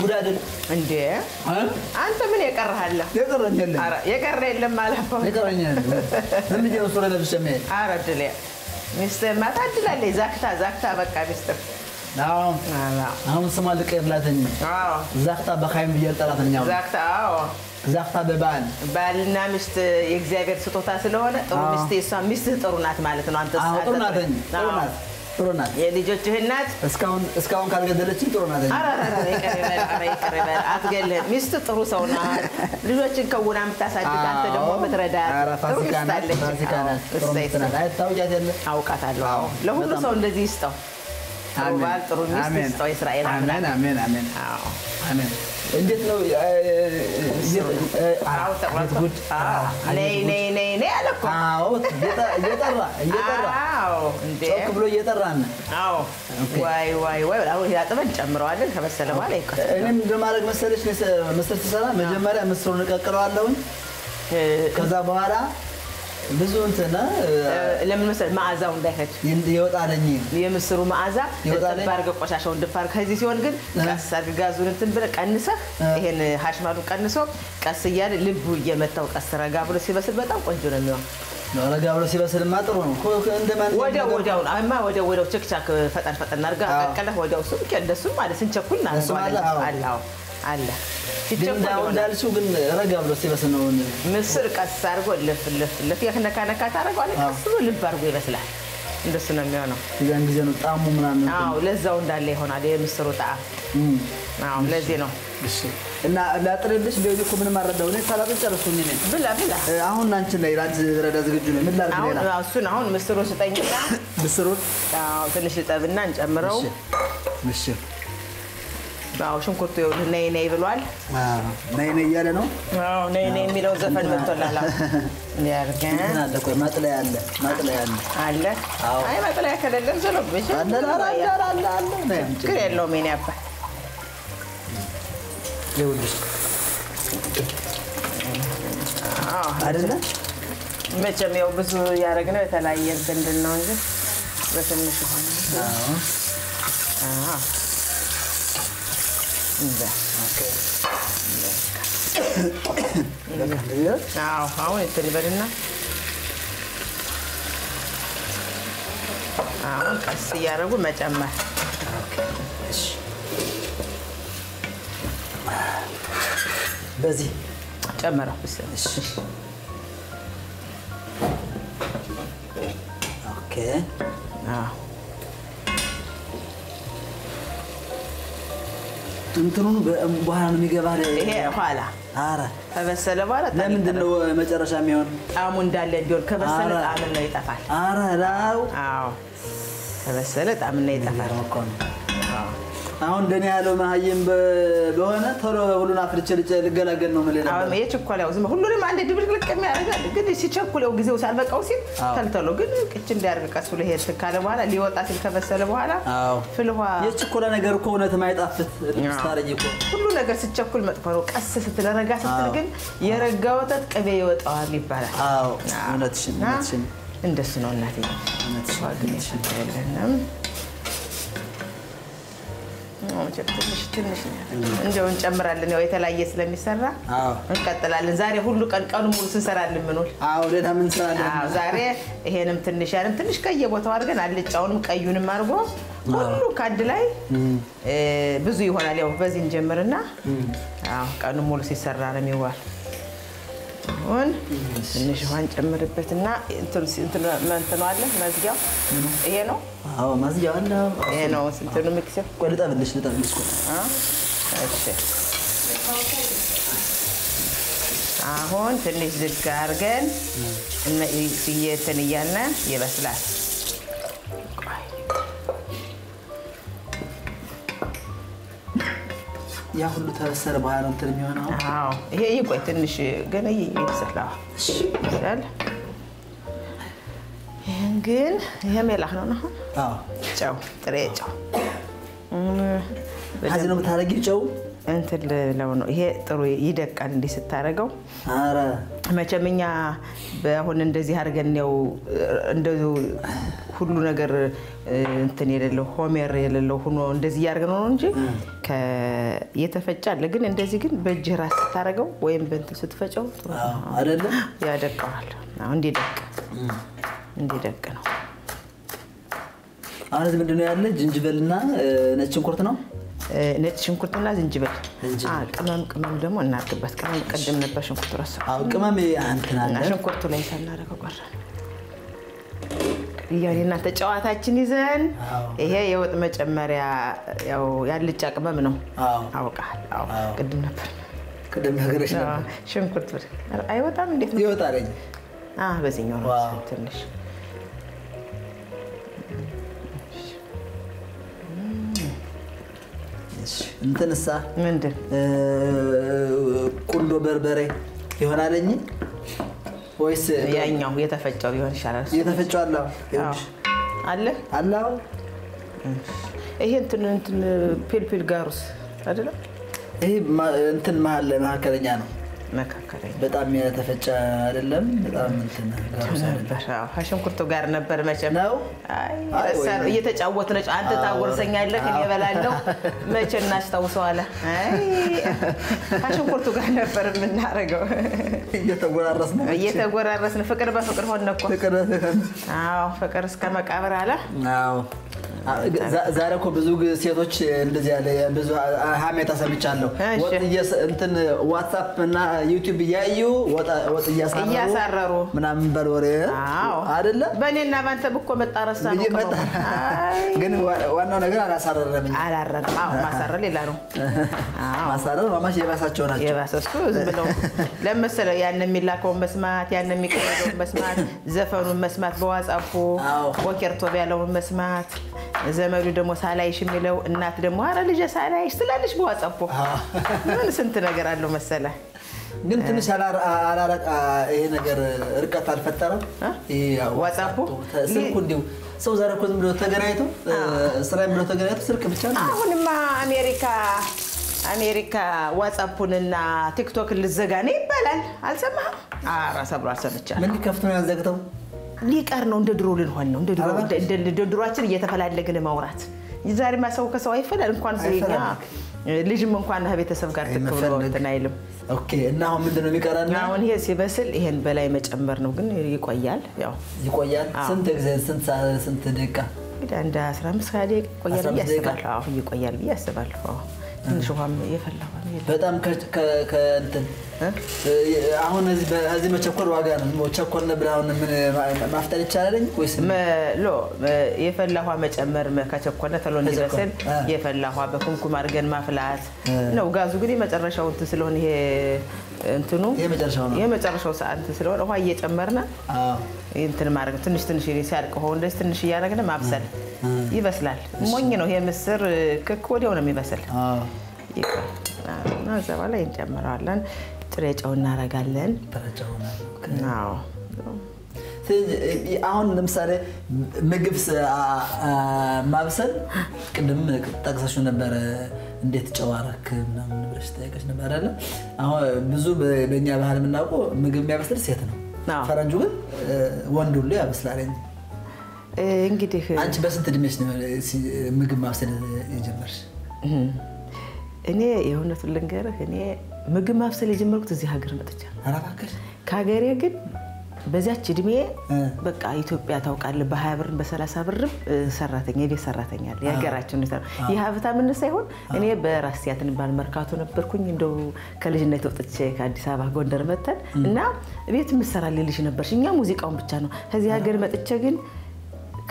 ጉድ አይደል እንዴ? አንተ ምን የቀረህ አለ? የቀረኝ የለም። ኧረ የቀረ የለም አለ አባ። የቀረኝ የለም። ዝም ብዬ ነው ሱሪ ለብሼ የምሄድ። ኧረ እድሌ ሚስትህማ ታድላለች። ዛክታ ዛክታ በቃ ሚስትህ። አዎ አሁን ስሟ ልቀይርላት እንጂ አዎ ዛክታ በካይም ብዬ ልጠራት ነኝ አሁን። ዛክታ አዎ። ዛክታ በበዓል ባልና ሚስት የእግዚአብሔር ስጦታ ስለሆነ ጥሩ ሚስት የእሷ ሚስትህ ጥሩ ናት ማለት ነው። አንተ አዎ ጥሩ ናት እንጂ ጥሩ ናት ጥሩ ናት። የልጆችህ እናት እስካሁን ካልገደለችኝ ጥሩ ናት እንጂ። ኧረ ኧረ ይቅር ይበል፣ ኧረ ይቅር ይበል፣ አትገልህም። ሚስት ጥሩ ሰው ናት። ልጆችን ከውና የምታሳድግ አንተ ደግሞ የምትረዳት ኧረ ጥሩ ፋሲካ ሚስት ናት አለች። ፋሲካ ናት ጥሩ ሚስት ናት። አይ ታውቂያት የለ አውቃታለሁ። አዎ ለሁሉ ሰው እንደዚህ ይስጠው። ጥሩ ባል ጥሩ ሚስት ይስጠው የእስራኤል አምላክ። አሜን አሜን አሜን አዎ አሜን። እንዴት ነው? አቤት ጉድ! ነይ ነይ ነይ ነይ አለ እኮ። አዎ እየጠራ እየጠራ አዎ እንዴ ጮክ ብሎ እየጠራን። አዎ ዋይ ዋይ ዋይ። አሁን አጥበን እንጨምረዋለን ከበሰለ በኋላ ይቆያል። እኔም እንደማድረግ መሰለሽ ምስር ስሰራ መጀመሪያ ምስሩን እቀቅለዋለሁኝ። ከዛ በኋላ ብዙ እንትን ለምን መሰለህ መዓዛው እንዳይፈጅ ይወጣልኝ የምስሩ መዓዛ እጥብ አድርገህ ቆሻሻውን ድፍ አድርገህ። ከዚህ ሲሆን ግን ቀስ አድርገህ ጋዙን እንትን ብለህ ቀንሰህ ይሄን ሀሽማሉን ቀንሶ ቀስ እያለ ልቡ እየመታው ቀስ ረጋ ብሎ ሲበስል በጣም ቆንጆ ነው የሚሆን። ረጋ ብሎ ሲበስልማ ጥሩ ነው። ወዲያው ወዲያው አማ ወዲያው ወዲያው ችክቻክ ፈጠን ፈጠን አድርገህ ቀቅለህ ወዲያው እሱም እንደሱም ማለት ስንቸኩል እናደርገዋለን። አለ አዎ አለ ግን እንዳልሽው ግን ረጋ ብሎ ሲበስል ነው። ምስር ቀስ አድርጎ ልፍ ልፍ ልፍ ነካ ነካ ታደርገዋለህ። ቀስ ብሎ ልብ አድርጎ ይበስላል። እንደሱ ነው የሚሆነው። የዛን ጊዜ ነው ጣዕሙ ምናምን። አዎ ለዛው እንዳለ ይሆናል የምስሩ ጣዕም። አዎ ለዚህ ነው። እሺ እና ላጥርልሽ ቢሆን እኮ ምንም አልረዳሁም። እኔ ሳላጥር ጨረስኩኝ። እኔ ብላ ብላ። አሁን አንቺን ላይ ላንቺ ረዳ ዝግጁ ነኝ። ምን ላድርግ? ሌላ እሱን አሁን ምስሩን ስጠኝና ምስሩን አዎ ትንሽ ልጠብና እንጨምረው። እሺ አዎ ሽንኩርቱ ይኸውልህ ነይ ነይ ብሏል። ነይ ነይ እያለ ነው። አዎ ነይ ነይ የሚለው ዘፈን መጥቶላል። እንዲያርገን አለ። ቆይ ማጥለያ አለ ማጥለያ አለ አለ። አይ ማጥለያ ከሌለም ዘሎ ብቻ አለ አለ አለ አለ ችግር የለውም የእኔ አባት። ይኸውልሽ አይደለ መቼም ያው ብዙ ያደረግነው የተለያየ እንትን እንድን ነው እንጂ በትንሹ ሆነ። አዎ አሁን እንትን ይበልና አሁን ቀስ እያደረጉ መጨመር። በዚህ ጨምረው። Okay እንትኑን በኋላ ነው የሚገባ። ይሄ ኋላ ኧረ ከበሰለ በኋላ ለምንድን ነው መጨረሻ የሚሆን? ጣዕሙ እንዳለ እንዲሆን ከበሰለ ጣዕም ነው ይጠፋል። ኧረ ላው አዎ ከበሰለ ጣዕም ነው ይጠፋል። አሁን እንደኔ ያለው መሀይም በሆነ ቶሎ ሁሉን አፍልቼ ልገላገል ነው የምልህ ነበር። የችኮላው ዝም ሁሉንም አንዴ ድብልቅልቅ የሚያደርጋል። ግን ሲቸኩለው ጊዜው ሳልበቃው ሲል ተልተሎ ግን ቅጭ እንዲያደርግ ቀስ ብሎ ይሄድ ካለ በኋላ ሊወጣ ሲል ከበሰለ በኋላ ፍልውሃ የችኮላ ነገር እኮ እውነት የማይጣፍጥ ስታረጊ እኮ ሁሉ ነገር ስቸኩል መጥፎ ነው። ቀስ ስትል ረጋ ስትል ግን የረጋ ወተት ቅቤ ይወጣዋል ይባላል። አዎ እውነትሽን እውነትሽን። እንደሱ ነው እናቴ። እውነትሽን የለንም ትንሽ ትንሽ እንደው እንጨምራለን። ያው የተለያየ ስለሚሰራ እንቀጥላለን። ዛሬ ሁሉ ቀን ቀኑ ሙሉ ስንሰራለን ምንውል። አዎ ሌላ ምን እንሰራለን? አዎ ዛሬ ይሄንም ትንሽ ያንም ትንሽ ከየቦታው አድርገን አልጫውንም ቀዩንም አድርጎ ሁሉ ከአንድ ላይ ብዙ ይሆናል። ያው በዚህ እንጀምርና አዎ ቀኑ ሙሉ ሲሰራ ነው የሚዋል። አሁን ትንሽ ውሃ እንጨምርበትና እንትኑ አለ መዝጊያው ይሄ ነው። አዎ መዝጊያው አለ። ይሄ ነው እንትኑ mixer። ቆይ ልጠብልሽ ልጠብልሽ። ቆይ እሺ አሁን ትንሽ ዝግ አድርገን እንትን እያልን ይበስላል። ያ ሁሉ ተበሰለ በኋላ ነው እንትን የሚሆነው። አዎ ይሄ ይቆይ ትንሽ ገና ይብሰል። አዎ ይብሰል። ይሄን ግን ይሄ ሜላህ ነው አሁን። አዎ ጨው፣ ጥሬ ጨው ከዚህ ነው የምታደርጊው? ጨው እንትን ልለው ነው። ይሄ ጥሩ ይደቃል እንዲህ ስታደርገው። ኧረ መቼም እኛ አሁን እንደዚህ አድርገን ያው እንደዚሁ ሁሉ ነገር እንትን የሌለው ሆሜር የሌለው ሆኖ እንደዚህ እያደረግን ነው እንጂ የተፈጨ አለ። ግን እንደዚህ ግን በእጅህ ራስ ስታደርገው ወይም በእንትን ስትፈጨው ጥሩ ነው። አይደለም ያደቀዋል። አሁን እንዲደቅ ነው። አሁን እዚህ ምንድን ነው ያለ? ዝንጅብልና ነጭ ሽንኩርት ነው። ነጭ ሽንኩርትና ዝንጅብል፣ ቅመም ደግሞ እናድርግበት። ቅመም ቅድም ነበር ሽንኩርቱ ረሳሁ። አዎ ቅመም እንትን አለ። ሽንኩርቱ ላይ ሳናደርገው ቀረ። እያኔ እናንተ ጨዋታችን ይዘን ይሄ የወጥ መጨመሪያ ያው ያልጫ ቅመም ነው። አውቃል። አዎ ቅድም ነበር ቅድም ነገረሽ ነበር። ሽንኩርት አይወጣም። እንዴት ነው ይወጣል? አዎ በዚህኛው ነው ትንሽ እንትንሳ ምንድን ቁንዶ በርበሬ ይሆናልኝ ወይስ ያኛው የተፈጨው ቢሆን ይሻላል? የተፈጨው አለ አለ አለ። ይሄ እንትን እንትን ፒልፒል ጋሩስ አይደለም? ይሄ እንትን መሀል መካከለኛ ነው። መካከለኛ በጣም የተፈጨ አይደለም። በጣም እንትን ጋሩስ ነበር። አዎ ሽንኩርቱ ጋር ነበር መቼም ነው። አይ እየተጫወትን ነው። አንተ ታጎርሰኛለህ፣ እኔ እበላለሁ። መቼ እናስታውሰዋለን? አይ ከሽንኩርቱ ጋር ነበር የምናደርገው። እየተጎራረስን እየተጎራረስን ፍቅር በፍቅር ሆነ እኮ። አዎ ፍቅር እስከ መቃብር አለ። አዎ ዛሬ እኮ ብዙ ሴቶች እንደዚህ ያለ ብዙ ሀሜታ ሰምቻለሁ። እንትን ዋትስአፕ እና ዩቲዩብ እያዩ ወጥ እያሳረሩ ምናምን በል ወሬ አይደለ? በእኔና በአንተ እኮ መጣረሳ ነው። ግን ዋናው ነገር አላሳረረም። አላረረም። አዎ ማሳረር ሌላ ነው። ማሳረር ማማሽ የባሳቸው ናቸው። የባሰ እሱ ዝም ብለው ለመሰለ ያን የሚላከውን መስማት፣ ያን የሚቀየደውን መስማት፣ ዘፈኑን መስማት፣ በዋትስአፑ ወኬርቶ ያለውን መስማት፣ ዘመዱ ደግሞ ሳላይሽ የሚለው እናት ደግሞ ኧረ ልጄ ሳላይሽ ትላለች በዋትስአፑ። ምን ስንት ነገር አለው መሰለህ። ግን ትንሽ ይሄ ነገር እርቀት አልፈጠረም? ዋትስአፑ ስልኩ እንዲሁ ሰው ዛሬ እኮ ዝም ብሎ ተገናኝቶ ስራ ብሎ ተገናኝቶ ስልክ ብቻ ነው። አሁንማ አሜሪካ ዋትስአፑንና ቲክቶክን ልዘጋ ነው ይባላል። አልሰማህም? ኧረ ሰብሮ አልሰምቻለሁ። ምን ሊከፍቱ ነው ያዘግተው? ሊቀር ነው። እንደ ድሮ ልንሆን ነው። እንደ ድሮአችን እየተፈላለግን ማውራት። ዛሬማ ሰው ከሰው አይፈላል። እንኳን ልጅም እንኳን ከቤተሰብ ጋር ትክ ብሎ እንትን አይልም። okay። እና አሁን ምንድን ነው የሚቀረን? አሁን ይሄ ሲበስል ይሄን በላይ መጨመር ነው። ግን ይቆያል። ያው ይቆያል። ስንት ጊዜ? ስንት ደቂቃ? እንግዲህ አንድ 15 ደቂቃ ይቆያል ብዬ አስባለሁ። አዎ ይቆያል ብዬ አስባለሁ። አዎ ትንሽ ውሃም እየፈላ በጣም ከእንትን አሁን እዚህ መቸኮል ዋጋ ነው። ቸኮል ብለህ አሁን ምን ማፍጠን ይቻላል ወይስ የፈላ ውሃ መጨመር? ከቸኮለ ቶሎ እንዲበስል የፈላ ውሃ በኩምኩም አድርገን ማፍላት ነው። ጋዙ ግን የመጨረሻው እንትን ስለሆነ ይሄ እንትኑ የመጨረሻው ሰዓት እንትን ስለሆነ ውሃ እየጨመርን እንትን ማድረግ ትንሽ ትንሽ ሲያልቅ ውሃው እንደዚህ ትንሽ እያደረግን ማብሰል ይበስላል። ሞኝ ነው ይሄ ምስር ክክ ወዲያው ነው የሚበስል። እና እዛ በኋላ እንጨምረዋለን። ጥሬ ጨው እናደርጋለን። አሁን ለምሳሌ ምግብ ማብሰል ቅድም ጠቅሰሽው ነበረ፣ እንዴት ጨው አደረክ ምናምን ብለሽ ጠይቀሽ ነበር አይደለ? አሁን ብዙ በእኛ ባህል የምናውቀው ምግብ የሚያበስል ሴት ነው። ፈረንጁ ግን ወንድ ሁሉ ያበስላል። እንግዲህ አንቺ በስንት እድሜሽ ነው ምግብ ማብሰል የጀመርሽ? እኔ የእውነቱን ልንገርህ፣ እኔ ምግብ ማብሰል የጀመርኩት እዚህ ሀገር መጥቻ። ኧረ እባክሽ። ከሀገሬ ግን በዚያች እድሜ በቃ ኢትዮጵያ ታውቃለህ፣ በ20 ብርም በ30 ብርም ሰራተኛ የቤት ሰራተኛ አለ። የሀገራችን ሁኔታ ነው። የሀብታምነት ሳይሆን እኔ በራስ ሲያትን ባል መርካቶ ነበርኩኝ። እንደው ከልጅነት ወጥቼ ከአዲስ አበባ ጎንደር መተን እና ቤት የምትሰራልኝ ልጅ ነበርሽ። እኛ ሙዚቃውን ብቻ ነው። ከዚህ ሀገር መጥቼ ግን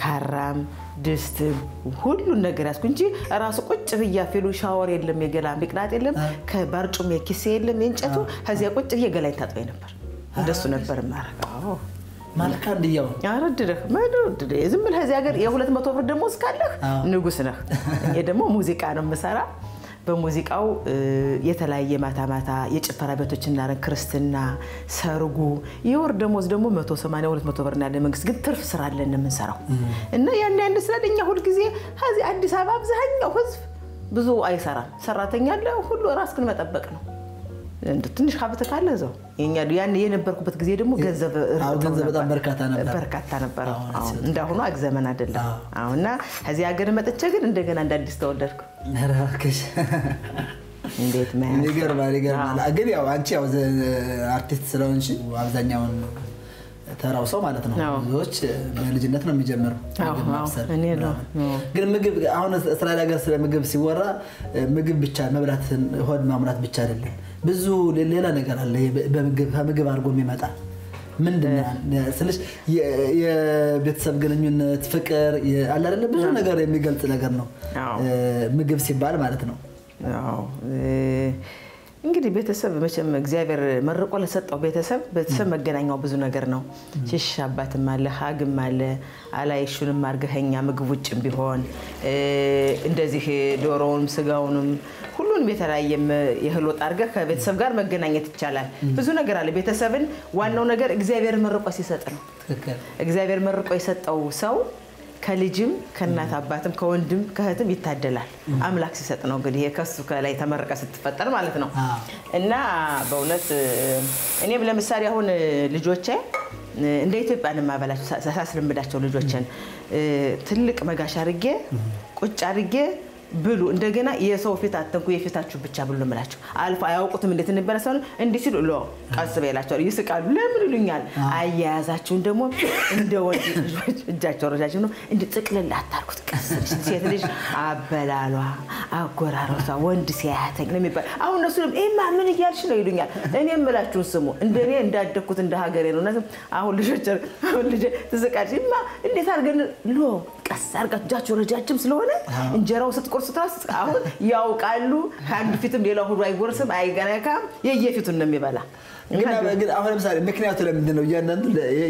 ካራም ድስትም ሁሉን ነገር ያዝኩ እንጂ ራሱ ቁጭ ብዬ ፌሉ ሻወር የለም፣ የገላ ሚቅናጥ የለም፣ ከባርጩሜ ኪሴ የለም፣ የእንጨቱ ከዚያ ቁጭ ብዬ ገላኝ ታጥበኝ ነበር። እንደሱ ነበር የማደርገው። ማልካ እንድያው አረድደህ ዝም ብለህ እዚህ ሀገር የ200 ብር ደሞዝ ካለህ ንጉስ ነህ። እኔ ደግሞ ሙዚቃ ነው የምሰራ። በሙዚቃው የተለያየ ማታ ማታ የጭፈራ ቤቶች እናረን፣ ክርስትና፣ ሰርጉ። የወር ደሞዝ ደግሞ 180 200 ብር ያለ መንግስት ግን ትርፍ ስራ አለን የምንሰራው እና ያን ያን ስላለ እኛ ሁልጊዜ ከዚህ አዲስ አበባ አብዛኛው ህዝብ ብዙ አይሰራም። ሰራተኛ አለ፣ ሁሉ ራስህን መጠበቅ ነው። ትንሽ ሀብት ካለ እዛው የኛ ያን የነበርኩበት ጊዜ ደግሞ ገንዘብ ገንዘብ በጣም በርካታ ነበር፣ በርካታ ነበር። እንዳሁኑ ዘመን አይደለም። አሁንና ከዚህ ሀገር መጥቼ ግን እንደገና እንደ አዲስ ተወለድኩ። ኧረ እባክሽ እንዴት መያዝ ይገርማል፣ ይገርማል። ግን ያው አንቺ ያው አርቲስት ስለሆንሽ አብዛኛውን ተራው ሰው ማለት ነው ብዙዎች በልጅነት ነው የሚጀምረው ምግብ ማብሰል። ግን ምግብ አሁን እስራኤል ሀገር ስለ ምግብ ሲወራ ምግብ ብቻ መብላት ሆድ ማሙላት ብቻ አይደለም፣ ብዙ ሌላ ነገር አለ። ከምግብ አድርጎ የሚመጣ ምንድን ነው ስልሽ የቤተሰብ ግንኙነት፣ ፍቅር አለ አይደለ? ብዙ ነገር የሚገልጽ ነገር ነው ምግብ ሲባል ማለት ነው። እንግዲህ ቤተሰብ መቼም እግዚአብሔር መርቆ ለሰጠው ቤተሰብ መገናኛው ብዙ ነገር ነው። ሽሽ አባትም አለ፣ ሀግም አለ፣ አላይሹንም አርገኸኛ ምግብ ውጭም ቢሆን እንደዚህ ዶሮውንም ስጋውንም ሁሉንም የተለያየም የእህል ወጥ አድርገህ ከቤተሰብ ጋር መገናኘት ይቻላል። ብዙ ነገር አለ። ቤተሰብን ዋናው ነገር እግዚአብሔር መርቆ ሲሰጥ ነው። እግዚአብሔር መርቆ የሰጠው ሰው ከልጅም ከእናት አባትም ከወንድም ከእህትም ይታደላል። አምላክ ሲሰጥ ነው እንግዲህ ይሄ ከሱ ከላይ ተመረቀ ስትፈጠር ማለት ነው። እና በእውነት እኔም ለምሳሌ አሁን ልጆቼ እንደ ኢትዮጵያ ነው የማበላቸው፣ ሳስለምዳቸው ልጆችን ትልቅ መጋሻ አድርጌ ቁጭ አድርጌ ብሉ። እንደገና የሰው ፊት አትንኩ፣ የፊታችሁ ብቻ ብሉ እምላቸው። አልፎ አያውቁትም እንዴት እንበላ ሰው እንዲህ ሲሉ ሎ ቀስ በላቸው ይስቃሉ። ለምን ይሉኛል። አያያዛችሁን ደግሞ እንደ ወንድ ልጆች እጃቸው ረጃጅም ነው፣ እንደ ጥቅልል አታርጉት። ቀስ ሴት ልጅ አበላሏ፣ አጎራረሷ ወንድ ሲያያተኝ ነው የሚባል። አሁን እነሱ ደግሞ ይሄማ ምን እያልሽ ነው ይሉኛል። እኔ የምላችሁን ስሙ። እንደ እኔ እንዳደግኩት እንደ ሀገሬ ነው። አሁን ልጆች አሁን ልጅ ትስቃለች። ይማ እንዴት አድርገን ሎ ቀስ አድርጋችሁ እጃቸው ረጃጅም ስለሆነ እንጀራው ስትቆርሱት አሁን ያውቃሉ። ከአንዱ ፊትም ሌላው ሁሉ አይጎርስም፣ አይገነካም። የየፊቱን ነው የሚበላ። ግን አሁን ለምሳሌ ምክንያቱ ለምንድን ነው እያንዳንዱ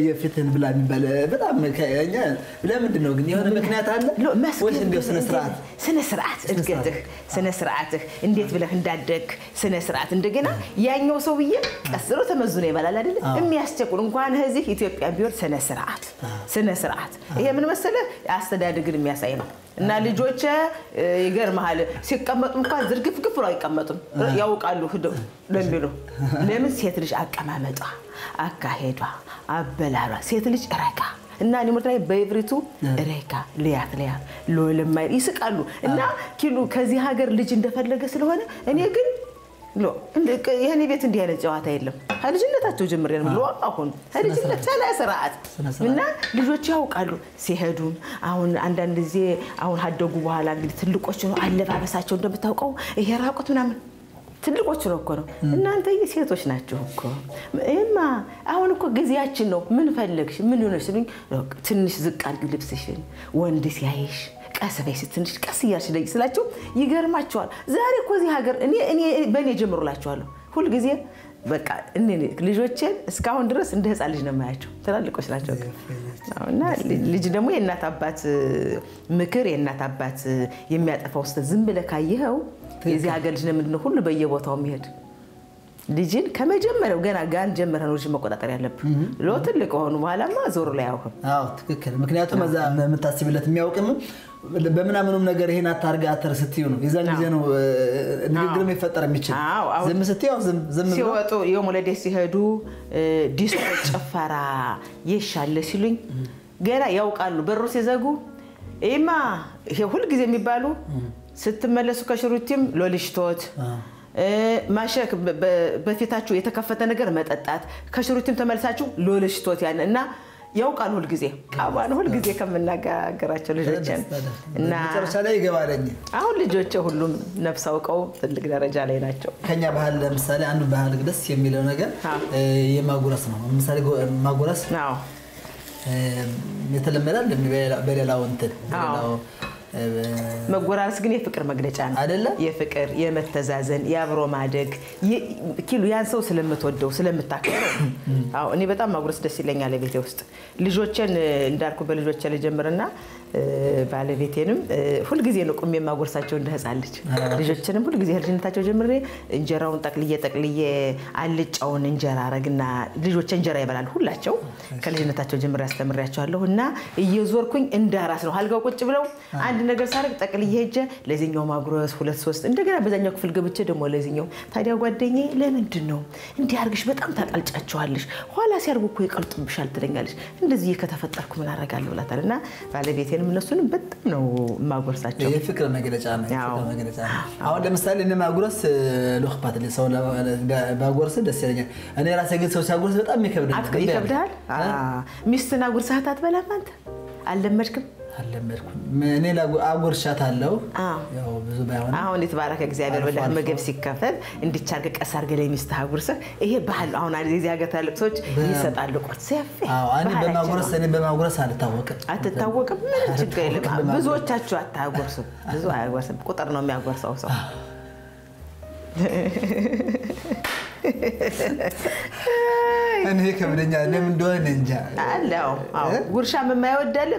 የፊትህን ብላ የሚባል? በጣም እኛ ለምንድን ነው ግን የሆነ ምክንያት አለ ወይስ እንዲያው ስነ ስርዓት? ስነ ስርዓት እድገትህ፣ ስነ ስርዓትህ እንዴት ብለህ እንዳደግ ስነ ስርዓት። እንደገና ያኛው ሰውዬ ቀስ ብሎ ተመዝኖ ይበላል አይደለ? የሚያስቸኩል እንኳን እዚህ ኢትዮጵያ ቢሆን ስነ ስርዓት፣ ስነ ስርዓት። ይሄ ምን መሰለህ አስተዳደግን የሚያሳይ ነው። እና ልጆች ይገርምሃል ሲቀመጡ እንኳን ዝርግፍግፍ ብለው አይቀመጡም። ያውቃሉ ለሚሉ ለምን ሴት ልጅ አቀማመጧ፣ አካሄዷ፣ አበላሏ ሴት ልጅ ረጋ እና እኔ ላይ በኢብሪቱ ረጋ ልያት ልያት ሎለማይ ይስቃሉ። እና ኪሉ ከዚህ ሀገር ልጅ እንደፈለገ ስለሆነ እኔ ግን ይሄኔ ቤት እንዲህ አይነት ጨዋታ የለም። ከልጅነታቸው ጀምሬ ነው አሁን ከልጅነት ስነ ስርዓት እና ልጆች ያውቃሉ። ሲሄዱም አሁን አንዳንድ ጊዜ አሁን ካደጉ በኋላ እንግዲህ ትልቆች ነው አለባበሳቸው እንደምታውቀው ይሄ ራቁት ምናምን ትልቆች ነው እኮ ነው። እናንተ ሴቶች ናችሁ እኮ እማ አሁን እኮ ጊዜያችን ነው። ምን ፈለግሽ ምን ሆነሽ ሲሉኝ ትንሽ ዝቅ አድርጊ ልብስሽን ወንድ ሲያይሽ ቀስ በይ ትንሽ ቀስ እያልሽ ደይ ስላቸው ይገርማቸዋል። ዛሬ እኮ እዚህ ሀገር እኔ በእኔ ጀምሩላቸዋለሁ ሁልጊዜ በቃ እኔ ልጆቼን እስካሁን ድረስ እንደ ህፃን ልጅ ነው የማያቸው። ትላልቆች ናቸው እና ልጅ ደግሞ የእናት አባት ምክር የእናት አባት የሚያጠፋው ስህተት ዝም ብለህ ካየኸው የዚህ ሀገር ልጅ ነው ምንድነው ሁሉ በየቦታው የሚሄድ ልጅን ከመጀመሪያው ገና ጋን ጀምረህ ነው ልጅ መቆጣጠር ያለብህ። ትልቅ ከሆኑ በኋላማ ዞር ላይ አያውቅም። አዎ ትክክል። ምክንያቱም እዛ የምታስብለት የሚያውቅም በምናምኑም ነገር ይሄን አታርግ አተር ስትዩ ነው የዛን ጊዜ ነው ንግግር የሚፈጠር የሚችል። ዝም ስትዩ ዝም ዝም ሲወጡ የሙለዴ ሲሄዱ ዲስኮ ጭፈራ የሻለ ሲሉኝ ገና ያውቃሉ። በሩ ሲዘጉ ይማ ይሄ ሁልጊዜ የሚባሉ ስትመለሱ ከሽሩቲም ሎልሽቶት ማሸክ በፊታችሁ የተከፈተ ነገር መጠጣት ከሽሩቲም ተመልሳችሁ ሎልሽቶት ያን እና ያውቃሉ። ሁልጊዜ አባን ሁልጊዜ ከምናገራቸው ልጆችን እና መጨረሻ ላይ ይገባለኝ። አሁን ልጆቼ ሁሉም ነፍስ አውቀው ትልቅ ደረጃ ላይ ናቸው። ከኛ ባህል ለምሳሌ አንዱ ባህል ደስ የሚለው ነገር የማጉረስ ነው። ለምሳሌ ማጉረስ የተለመደ በሌላው እንትን በሌላው መጎራረስ ግን የፍቅር መግለጫ ነው አይደለ? የፍቅር የመተዛዘን የአብሮ ማደግ ኪሉ ያን ሰው ስለምትወደው ስለምታከብረው። አዎ እኔ በጣም ማጉረስ ደስ ይለኛል። ቤቴ ውስጥ ልጆቼን እንዳልኩ በልጆቼ ልጀምርና ባለቤቴንም ሁልጊዜ ነው ቁሜ የማጎርሳቸው እንደ ህፃን ልጅ። ልጆችንም ሁልጊዜ ልጅነታቸው ጀምሬ እንጀራውን ጠቅልዬ ጠቅልዬ አልጫውን እንጀራ አረግና ልጆች እንጀራ ይበላሉ ሁላቸው። ከልጅነታቸው ጀምሬ አስተምሬያቸዋለሁ። እና እየዞርኩኝ እንደ አራስ ነው አልጋው ቁጭ ብለው አንድ ነገር ሳረግ ጠቅልዬ ሄጄ ለዚህኛው ማጉረስ 2 3 እንደገና በዛኛው ክፍል ገብቼ ደግሞ ለዚህኛው። ታዲያ ጓደኛዬ ለምንድን ነው እንዲህ አድርግሽ በጣም ታቀልጫቸዋለሽ፣ ኋላ ሲያርጉ እኮ ይቀልጡብሻል ትለኛለች። እንደዚህ ከተፈጠርኩ ምን አደርጋለሁ እላታለሁ። እና ባለቤቴንም እነሱንም በጣም ነው የማጎርሳቸው። የፍቅር መግለጫ ነው። አሁን ለምሳሌ እኔ ማጉረስ ለኽባት ሰው ባጎርስ ደስ ይለኛል። እኔ ራሴ ግን ሰው ሲያጎርስ በጣም ይከብዳል። ይከብዳል። ሚስትን አጉርሰሃት አትበላም አንተ? አልለመድክም? አልለመድኩም። እኔ አጎርሻታለሁ። ያው ብዙ ባይሆንም አሁን የተባረከ እግዚአብሔር ብለህ ምግብ ሲከፈል እንዲቻርግ ቀስ አድርገህ ለሚስትህ አጉርሰህ፣ ይሄ ባህል አሁን እዚህ ሀገር ትላልቅ ሰዎች ይሰጣሉ ቁርስ። ሰፊ እኔ በማጉረስ አልታወቅም። አትታወቅም? ምንም ችግር የለም። ብዙዎቻችሁ አታጎርሱም። ብዙ አያጎርስም። ቁጥር ነው የሚያጎርሰው ሰው። እኔ ከብደኛል። ለምን እንደሆነ እንጃ። አለ አዎ፣ ጉርሻም የማይወድ አለ፣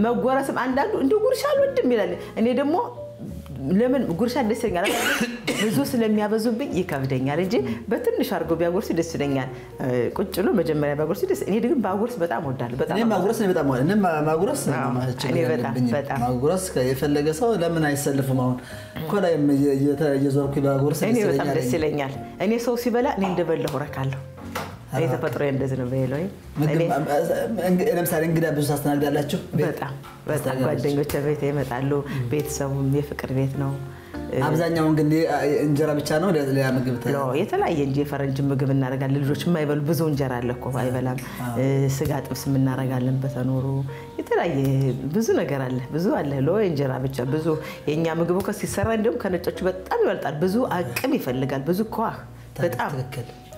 መጎረስም አንዳንዱ እንደ ጉርሻ አልወድም ይላል። እኔ ደግሞ ለምን ጉርሻ ደስ ይለኛል። ብዙ ስለሚያበዙብኝ ይከብደኛል እንጂ በትንሽ አድርጎ ቢያጎርስ ደስ ይለኛል። ቁጭ ብሎ መጀመሪያ ቢያጎርስ ደስ እኔ ግን ባጎርስ በጣም እወዳለሁ። በጣም እኔ ማጉረስ ነው በጣም እኔ ማጉረስ በጣም ማጉረስ የፈለገ ሰው ለምን አይሰልፍም? አሁን እኮ ላይ እየዞርኩ ባጎርስ እኔ በጣም ደስ ይለኛል። እኔ ሰው ሲበላ እኔ እንደበላሁ እረካለሁ። እኔ ተፈጥሮዬ እንደዚህ ነው። በሄሎይ ለምሳሌ እንግዳ ብዙ ታስተናግዳላችሁ? በጣም በጣም ጓደኞቼ ቤት ይመጣሉ። ቤተሰቡም የፍቅር ቤት ነው። አብዛኛውን ግን እንጀራ ብቻ ነው ሌላ ምግብ የተለያየ እንጂ የፈረንጅ ምግብ እናደርጋለን። ልጆች የማይበሉ ብዙ እንጀራ አለ እኮ አይበላም። ስጋ ጥብስ እናደርጋለን በተኖሩ የተለያየ ብዙ ነገር አለ። ብዙ አለ እንጀራ ብቻ ብዙ የኛ ምግብ እኮ ሲሰራ እንዲሁም ከነጮቹ በጣም ይበልጣል። ብዙ አቅም ይፈልጋል። ብዙ ኳህ በጣም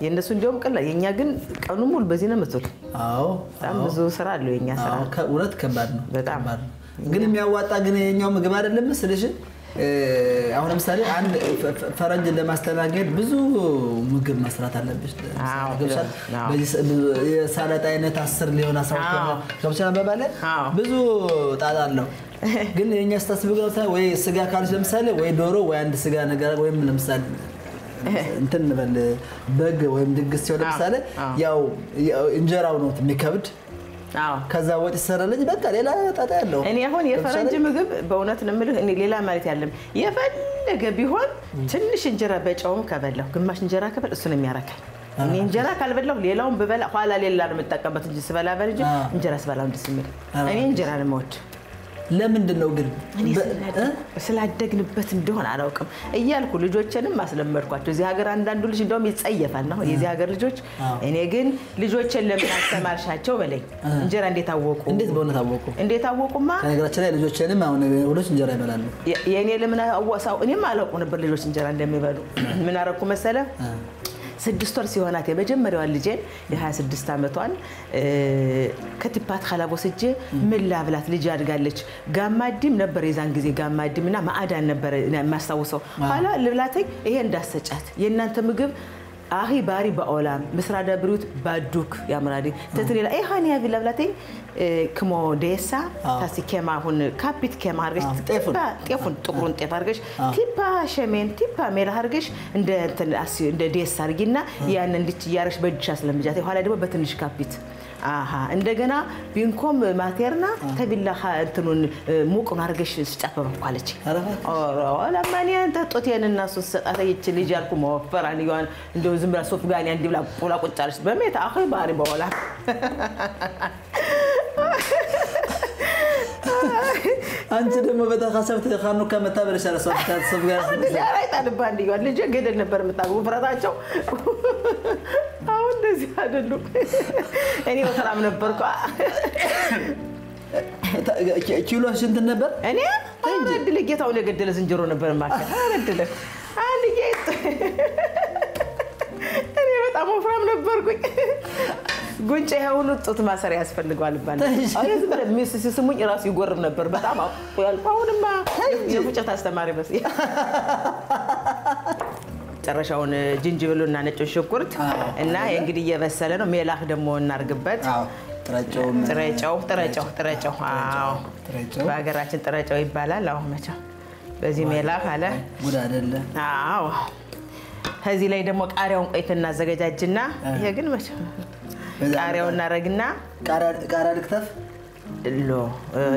የእነሱ እንዲያውም ቀላል፣ የኛ ግን ቀኑ ሙሉ በዚህ ነው የምትውል። አዎ በጣም ብዙ ስራ አለው የኛ ስራ። እውነት ከባድ ነው። በጣም ግን የሚያዋጣ ግን የኛው ምግብ አይደለም ስልሽ። አሁን ለምሳሌ አንድ ፈረንጅን ለማስተናገድ ብዙ ምግብ መስራት አለብሽ። የሰላጣ አይነት 10 ሊሆን 12 ገብቶሻል አባባሌ ብዙ ጣጣ አለው። ግን የኛ ስታስቢው ወይ ስጋ ካልሽ ለምሳሌ ወይ ዶሮ ወይ አንድ ስጋ ነገር ወይም ለምሳሌ እንትን እንበል በግ ወይም ድግስ ሲሆን ለምሳሌ ያው እንጀራው ነው የሚከብድ። ከዛ ወጥ ይሰራልኝ በቃ ሌላ ጣጣ ያለው። እኔ አሁን የፈረንጅ ምግብ በእውነት ነው የምልህ፣ እኔ ሌላ ማለት ያለም የፈለገ ቢሆን ትንሽ እንጀራ በጨውም ከበላሁ ግማሽ እንጀራ ከበል እሱ ነው የሚያረካኝ። እኔ እንጀራ ካልበላሁ ሌላውን ብበላ ኋላ ሌላ ነው የምጠቀምበት እንጂ ስበላ በል እንጂ እንጀራ ስበላው ደስ የሚል እኔ እንጀራ ነው የምወድ። ለምንድን ነው ግን? ስላደግንበት እንደሆነ አላውቅም እያልኩ ልጆችንም አስለመድኳቸው። እዚህ ሀገር አንዳንዱ ልጅ እንደውም ይጸየፋል ነው የዚህ ሀገር ልጆች። እኔ ግን ልጆችን ለምን አስተማርሻቸው በለኝ። እንጀራ እንዴት አወቁ? እንዴት በእውነት አወቁ? እንዴት አወቁማ? ከነገራችን ላይ ልጆችንም አሁን ሁሎች እንጀራ ይበላሉ። የእኔ ለምን አወሳው? እኔም አላውቅም ነበር ልጆች እንጀራ እንደሚበሉ። ምን አደረኩ መሰለ? 6 ወር ሲሆናት የመጀመሪያዋን ልጄን የ26 ዓመቷን ከቲፓት ኸላብ ወስጄ ምን ላብላት ልጅ አድጋለች። ጋማዲም ነበር የዛን ጊዜ ጋማዲም እና ማዕዳን ነበር የማስታውሰው። ኋላ ልብላተኝ ይሄ እንዳሰጫት የእናንተ ምግብ አሂ ባሪ በኦላም ምስራዳ ብሪት ባዱክ ያምራዲ ተትሌላ ኤሃን ያቪ ለብላተኝ ክሞ ዴሳ ታሲ ኬማ አሁን ካፒት ኬማ አርገሽ ጤፉን ጥቁሩን ጤፍ አርገሽ ቲፓ ሸሜን ቲፓ ሜላ አርገሽ እንደ እንደ ዴሳ አርጊና ያን እንድች እያረግሽ በእጅሽ አስለምጃት። ኋላ ደግሞ በትንሽ ካፒት አሃ እንደገና ቢንኮም ማቴርና ተቢላ እንትኑን ሙቁን አርገሽ ስጫት በበኳለች። ለማን አንተ ጦቴን እና እሱን ስሰጣት ይች ልጅ ያልኩ መወፈር አንየዋን እንደው ዝም ብላ ሶፍ ጋር እንዲህ ብላ ቁላ ቁጭ አለች። በሜታ አኺ ባሪ በኋላ አንቺ ደግሞ በተካሰብት ካኑ ከመታ ብለሽ ሶፍ ጋር አይጣልባ አንየዋን ልጄ ገደል ነበር የምታገቡ ውፍረታቸው። አሁን እንደዚህ አይደሉም። እኔ ወፍራም ነበርኩ። ኪሎ ስንት ነበር? እኔ እድል ጌታውን የገደለ ዝንጀሮ ነበር ማለት እድል አንድ ጌጥ እኔ በጣም ወፍራም ነበርኩኝ። ጉንጬ ይሄ ሁሉ ጡት ማሰሪያ ያስፈልገዋል ይባላል። አሁን ዝም ብለህ ሚስት ሲስሙኝ እራሱ ይጎርም ነበር በጣም ያልኩ። አሁንማ የፉጨት አስተማሪ መስዬ መጨረሻውን ጅንጅብሉና ነጭ ሽንኩርት እና እንግዲህ እየበሰለ ነው። ሜላህ ደግሞ እናርግበት። ጥረጨው ጥረጨው ጥረጨው ጥረጨው። አዎ ጥረጨው በሀገራችን ጥረጨው ይባላል። አሁን መቼም በዚህ ሜላ ካለ ጉድ አይደለ? አዎ። ከዚህ ላይ ደግሞ ቃሪያውን ቆይተን እናዘገጃጅና ይሄ ግን መቼም ቃሪያውን እናደርግና ቃሪያ ልክተፍ ሎ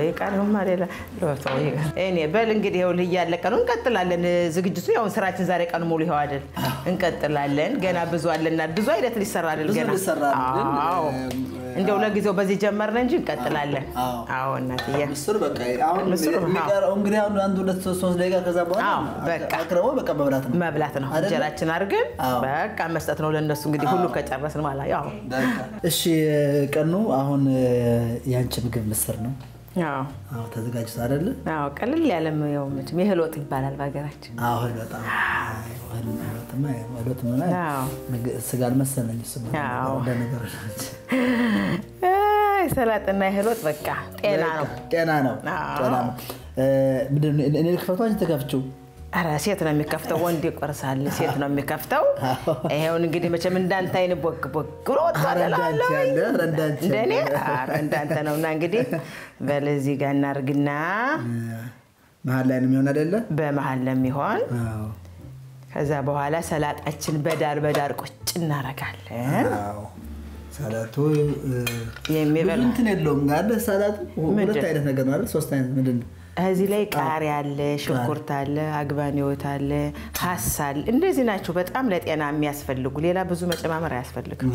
የቃሪያውማ ሌላ ሎ ተው፣ እኔ በል እንግዲህ ይኸውልህ እያለቀ ነው። እንቀጥላለን ዝግጅቱ ያው ስራችን ዛሬ ቀን ሙሉ ይኸው አይደል? እንቀጥላለን። ገና ብዙ አለና ብዙ አይነት ሊሰራ አይደል? ብዙ ገና ሊሰራ ነው፣ ግን አዎ እንደው ለጊዜው በዚህ ጀመርን እንጂ እንቀጥላለን። አዎ። አዎ እናትዬ ምስሩ በቃ አሁን ምስሩ፣ አዎ። የሚቀረው እንግዲህ አሁን አንድ ሁለት ሶስት ደቂቃ ከዛ በኋላ አዎ፣ በቃ። አቅርቦ በቃ መብላት ነው። መብላት ነው። አይደለ? እንጀራችን አድርገን አዎ። በቃ መስጠት ነው ለእነሱ። እንግዲህ ሁሉ ከጨረስን በኋላ ያው በቃ። እሺ ቀኑ አሁን የአንቺ ምግብ ምስር ነው። አዎ አዎ ተዘጋጅቶ አይደለ? አዎ ቀለል ያለም ያው መቼም የእህል ወጥ ይባላል በሀገራችን። አዎ እህል በጣም እህል ወጥማ እህል ወጥ ምን አዎ። ስጋ አልመሰለኝ እሱ አዎ። እንደ ነገሮች ናቸው። አይ ሰላጥና የእህል ወጥ በቃ ጤና ነው። ጤና ነው። አዎ። ጤና ነው። ምንድን ነው እኔ ልክፈቷ አንቺ ተከፍቺው? ኧረ ሴት ነው የሚከፍተው፣ ወንድ ይቆርሳል። ሴት ነው የሚከፍተው። ይሄውን እንግዲህ መቼም እንዳንተ አይን ቦግ ቦግ ብሎ ወጥቷል ኧረ እንዳንቺ እላለሁ። ያለ፣ ኧረ እንዳንቺ እንደኔ ያለ። ኧረ እንዳንተ ነውና እንግዲህ በለዚህ ጋር እናርግና መሀል ላይ ነው የሚሆን አይደለ? በመሀል ነው የሚሆን። አዎ። ከዛ በኋላ ሰላጣችን በዳር በዳር ቁጭ እናረጋለን። አዎ። ሰላጡ የሚበላ ብዙ እንትን የለውም አይደል? ሰላጡ ሁለት ምንድን? አይነት ነገር ነው አይደል? ሶስት አይነት ምንድን ነው? እዚህ ላይ ቃሪያ አለ፣ ሽንኩርት አለ፣ አግባኒዎት አለ፣ ሀስ አለ። እንደዚህ ናቸው በጣም ለጤና የሚያስፈልጉ። ሌላ ብዙ መጨማመር አያስፈልግም።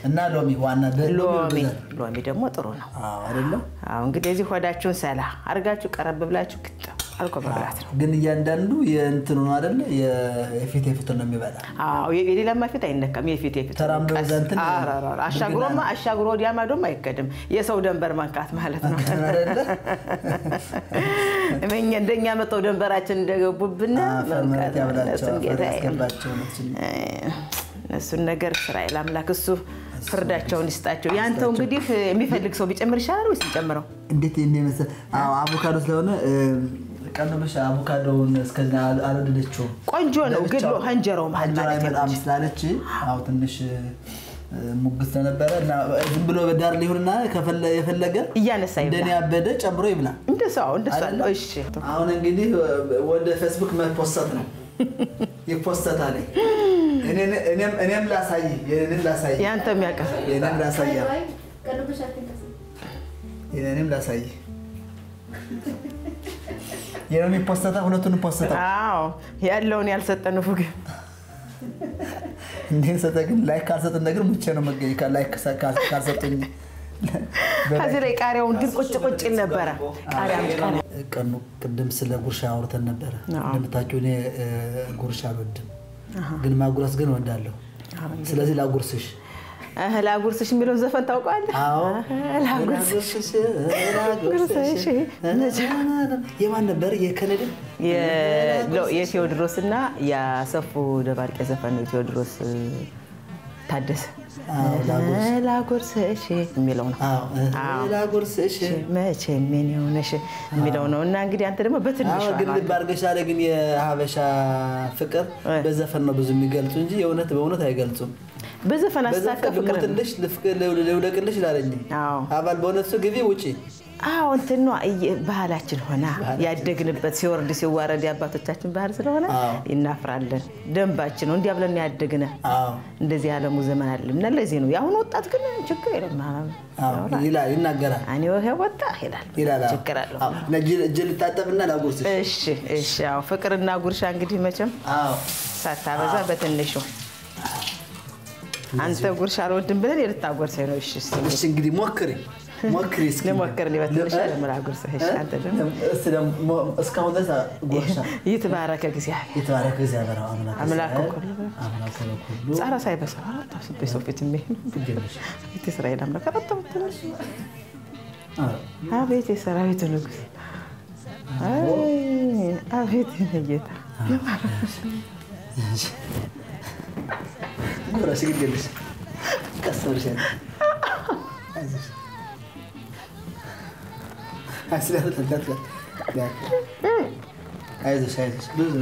እና ሎሚ ዋና ሎሚ ሎሚ ደግሞ ጥሩ ነው። አዎ አይደለ? አዎ እንግዲህ እዚህ ሆዳችሁን ሰላ አድርጋችሁ ቀረብ ብላችሁ ግጥም አድርጎ መብላት ነው። ግን እያንዳንዱ የእንትኑ ነው አይደለ? የፊት የፊቱን ነው የሚበላ። አዎ የሌላማ ፊት አይነካም። የፊት የፊት ተራምዶ ቀስ- እዛ እንትን ኧረ ኧረ ኧረ፣ አሻግሮማ አሻግሮ ወዲያ ማዶም አይከድም። የሰው ደንበር መንካት ማለት ነው። አይደለ? እኛ እንደኛ መጥተው ደንበራችን እንደገቡብን አፈር መሬት መንካት ነው። ያብላቸው፣ እነሱን አፈር ጌታዬ፣ ያስገባቸው። እነሱን እነሱን ነገር እስራኤል አምላክ እሱ ፍርዳቸውን ይስጣቸው። ያንተው እንግዲህ የሚፈልግ ሰው ቢጨምር ይሻላል ወይስ እንጨምረው? እንዴት እንደመሰለ አዎ፣ አቮካዶ ስለሆነ ቀንብሽ አቮካዶውን እስከዚህ አልወደደችውም። ቆንጆ ነው ግን ለብቻው እንጀራው መሀል እንጀራ ማለት ነው። አይመጣም ስላለች አዎ ትንሽ ሙግት ስለነበረ እና ዝም ብሎ በዳር ሊሆንና የፈለገ እያነሳ ይብላ። እንደኔ ያበደ ጨምሮ ይብላ። እንደሱ አዎ፣ እንደሱ አይደለ? እሺ። አሁን እንግዲህ ወደ ፌስቡክ መፖሰት ነው ይፖሰታል። እኔም ላሳይ የኔንም ላሳይ ያንተ የሚያውቅህ የኔንም ላሳይ የኔንም ላሳይ የኔንም ይፖሰታ ሁለቱን ፖሰታ። አዎ ያለውን ያልሰጠን ፉግ እንዴ ሰጠ ግን like ካልሰጠን ነገር ሙቼ ነው መገኝ like ካልሰጡኝ። ከዚህ ላይ ቃሪያውን ግን ቁጭ ቁጭ ይል ነበረ። ቃሪያ ቃሪያ ቀኑ ቅድም ስለ ጉርሻ አውርተን ነበረ። እንደምታውቂው እኔ ጉርሻ አልወድም፣ ግን ማጉረስ ግን እወዳለሁ። ስለዚህ ላጉርስሽ። እህ ላጉርስሽ የሚለውን ዘፈን ታውቀዋለህ? አዎ እህ ላጉርስሽ ላጉርስሽ። የማን ነበር? የከነደ የቴዎድሮስ እና የአሰፉ ደባልቄ ዘፈን ነው። የቴዎድሮስ ታደሰ ላጉርስሽ የሚለው ነው። ላጉርስሽ መቼም የኔ ሆነሽ የሚለው ነው። እና እንግዲህ አንተ ደግሞ በትንሿ ግን ልብ አድርገሻል። ግን የሀበሻ ፍቅር በዘፈን ነው ብዙ የሚገልጹ እንጂ የእውነት በእውነት አይገልጹም። በዘፈን አስታከ ፍቅር ልሙትልሽ፣ ልውደቅልሽ ላለኝ አባል በእውነት እሱ ግቢ ውጪ። አዎ እንትን ነው ባህላችን ሆና ያደግንበት ሲወርድ ሲዋረድ የአባቶቻችን ባህል ስለሆነ እናፍራለን። ደንባችን ነው እንዲያ ብለን ያደግነ እንደዚህ ያለሙ ዘመን አለ እና ለዚህ ነው የአሁኑ ወጣት ግን ችግር የለም ይላል፣ ይናገራል። እኔ ይሄ ወጣ ይላል ይላል። ችግር አለው። እጅ ልታጠብና ላጉርስሽ። እሺ እሺ። አዎ ፍቅርና ጉርሻ እንግዲህ መቼም ሳታበዛ በትንሹ አንተ ጉርሻ አልወድም ብለን የልታጎርሰኝ ነው። እሺ እሺ እንግዲህ ሞክሪ ሞክሪ እስኪ ልሞክር። እኔ በትንሽ ለምን አጉርስህ? እሺ አንተ ደግሞ እስኪ ደግሞ እስካሁን ድረስ ጉርሻ። ይትባረከ እግዚአብሔር ይትባረከ እግዚአብሔር አምላክ አምላክ ኩሉ አምላክ ኩሉ ጻራ ሳይበሳ ሰው ፊት የሚሄድ ቤት እስራኤል አምላክ አቤት የሰራዊቱ ንጉሥ አቤት ጌታ ጉረሽ ግድ የለሽ ቀስ ብለሽ አይዞሽ አይዞሽ አይዞሽ ብዙ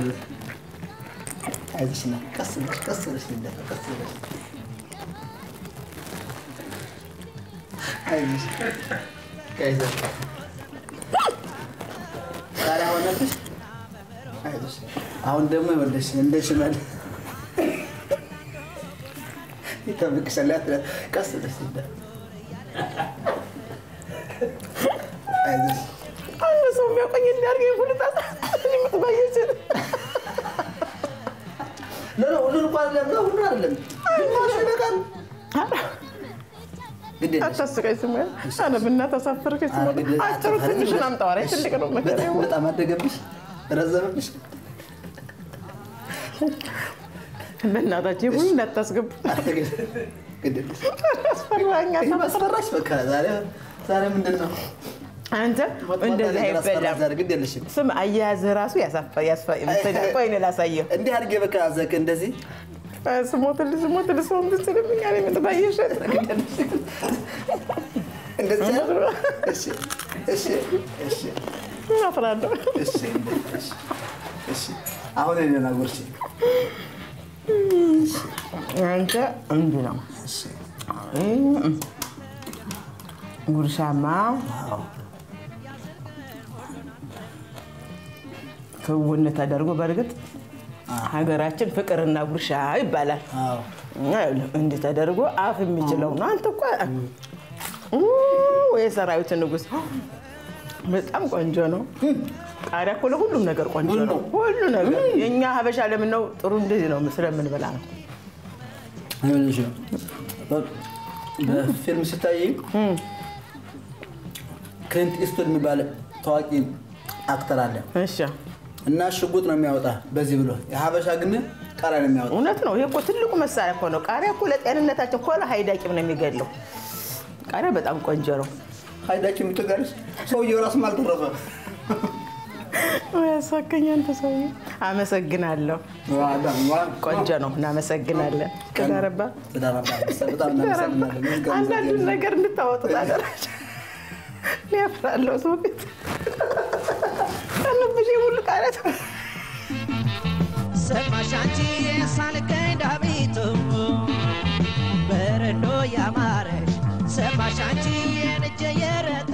አይዞሽ እና ቀስ ብለሽ ቀስ ብለሽ ቀስ ብለሽ አይዞሽ፣ አይዞሽ። ቃሪያ ሆነብሽ። አይዞሽ። አሁን ደግሞ ይኸውልሽ እንደ ሽመል ይጠብቅሻል። ቀስ ብለሽ ይዳ አይዞሽ። አንድ ሰው የሚያውቀኝ እንዲያርገኝ ሁሉ የምትባየች። No, no፣ ሁሉን እኮ አይደለም፣ no፣ ሁሉን አይደለም፣ ግማሹ ይበቃል። ግድ የለሽ። አታስቀኝ። ስሙ አረ በእናትህ አሳፈርከኝ። ስሙ አጭሩ ትንሹን አምጣው። ኧረ ትልቅ ነው መከራው። በጣም አደገብሽ፣ ረዘመብሽ። በእናታችሁ ሁሉ እንዳታስገቡ። ግድ የለሽ። አስፈራኝ። ይሄ ማስፈራሽ በቃ ዛሬ ምንድን ነው? አንተ እንደዚህ አይበላም። ዛሬ ግድ የለሽም። ስም አያያዝህ ራሱ ያሳፈ ያስፈ ቆይ እኔ ላሳየው። እንዲህ አድርጌ በቃ ዘቅ እንደዚህ። ስሞትልህ ስሞትልህ ሰው እንትን ስልምኛል የምትባየሽ። እንደዚህ አይደል? እሺ እሺ እሺ። አፍራለሁ። እሺ እሺ እሺ። አሁን እኔን አጉርሺ። አንተ እንዲህ ነው። እሺ። ጉርሻማ አዎ። ክውን ተደርጎ በእርግጥ ሀገራችን ፍቅርና ጉርሻ ይባላል። አዎ። እና ይኸውልህ እንዲህ ተደርጎ አፍ የሚችለው ነው። አንተ እኮ የሰራዊት ንጉሥ በጣም ቆንጆ ነው። ቃሪያ እኮ ለሁሉም ነገር ቆንጆ ነው። ሁሉ ነገር የእኛ ሀበሻ ለምን ነው ጥሩ እንደዚህ ነው ስለምንበላ ነው። ይኸውልሽ በፊልም ሲታይ ክሊንት ኢስትውድ የሚባል ታዋቂ actor አለ። እሺ። እና ሽጉጥ ነው የሚያወጣ በዚህ ብሎ፣ የሀበሻ ግን ቃሪያ ነው የሚያወጣ። እውነት ነው። ይሄ እኮ ትልቁ መሳሪያ እኮ ነው። ቃሪያ እኮ ለጤንነታችን ኮላ ሀይዳቂም ነው የሚገድለው። ቃሪያ በጣም ቆንጆ ነው። ሀይዳችን የምትጋርሽ ሰውየው ራሱም አልተረፈ። ያሳከኝ አንተ ሰውዬ። አመሰግናለሁ። ቆንጆ ነው። እናመሰግናለን። ተዳረባ። ተዳረባ። በጣም እናመሰግናለን። አንዳንዱን ነገር እንድታወጡት አደራሽ። እኔ አፍራለሁ ሰው ፊት አለብሽ ሁሉ ቃሪያ። ሰማሽ አንቺ ሳልገኝ ዳቢቱ በረዶ ያማረሽ ሰማሽ አንቺ የንጀ የረጠ